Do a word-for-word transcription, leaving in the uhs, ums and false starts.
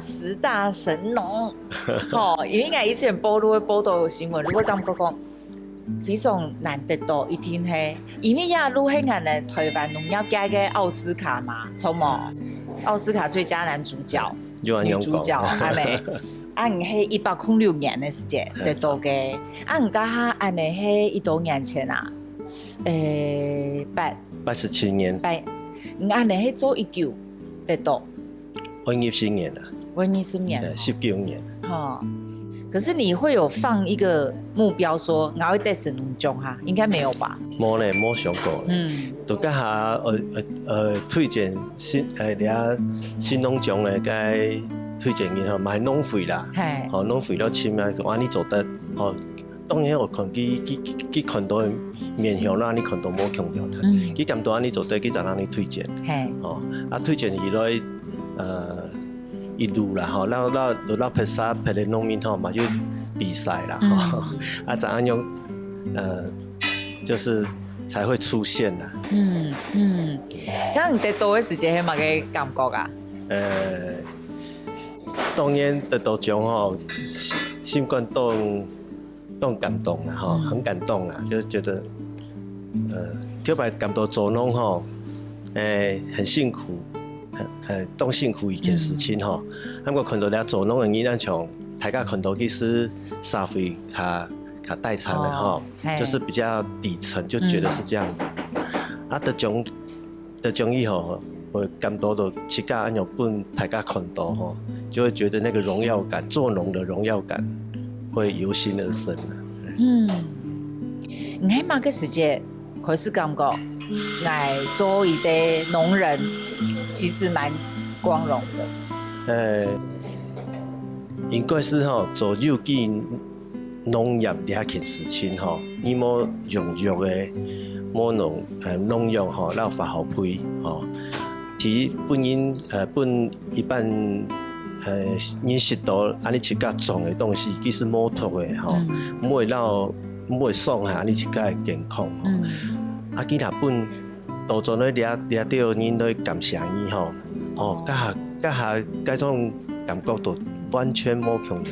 十大神農，吼，因為𠊎以前報路會報到新聞，就會感覺講非常難得到，一定係，因為也就係𠊎等台灣農業界个奧斯卡嘛，著無？奧斯卡最佳男主角、女主角，恁呢。啊，你係一百空六年个時節得到个，啊，你該下恁呢係幾多年前啊？呃，八八十七年，八，你恁呢係做幾久得到？ 二十年啦，二十年，十九年。哈。可是你會有放一個目標說，𠊎會得神農獎哈？應該沒有吧？無呢，無想過。嗯，就該下呃呃呃推薦神呃，這神農獎个該推薦人吼，嘛係農會啦，吼，農會都請啊，講啊你做得吼。當然我看佢佢佢看到个面向啦，你看到無共樣，佢感到啊你做得，佢就同你推薦，吼，啊推薦佢來呃。 一路啦吼，那那那別儕別个農民吼嘛有比賽啦吼，啊怎樣用呃，就是才會出現啦。嗯嗯，當你得到个時節係麼个感覺啊？呃，當然得到獎吼，心心肝當當感動啦吼，很感動啦，就是覺得呃，特別感到做農吼，誒，很辛苦。 很很當辛苦一件事情吼。啊毋過看到這做農个人，像大家看到佢係社會較較底層个吼，就是比較底層，就覺得是這樣子。啊得獎得獎以後，會感到到自家恁樣分大家看到吼，就會覺得那個榮耀感，做農的榮耀感會由心而生。嗯，你係麼个時節 開始感覺，𠊎做一個農人，其實蠻光榮的。呃，應該係吼，做有機農業這件事情吼，你無用藥个，無農呃農藥吼，摎化學肥吼，其實本人呃本一般呃人食到，恁呢自家種个東西，其實無毒个吼，毋會摎 毋會傷害你自家个健康吼。啊佢若分倒轉來掠掠到人來感謝你吼，哦，該下該下該種感覺都完全無共樣。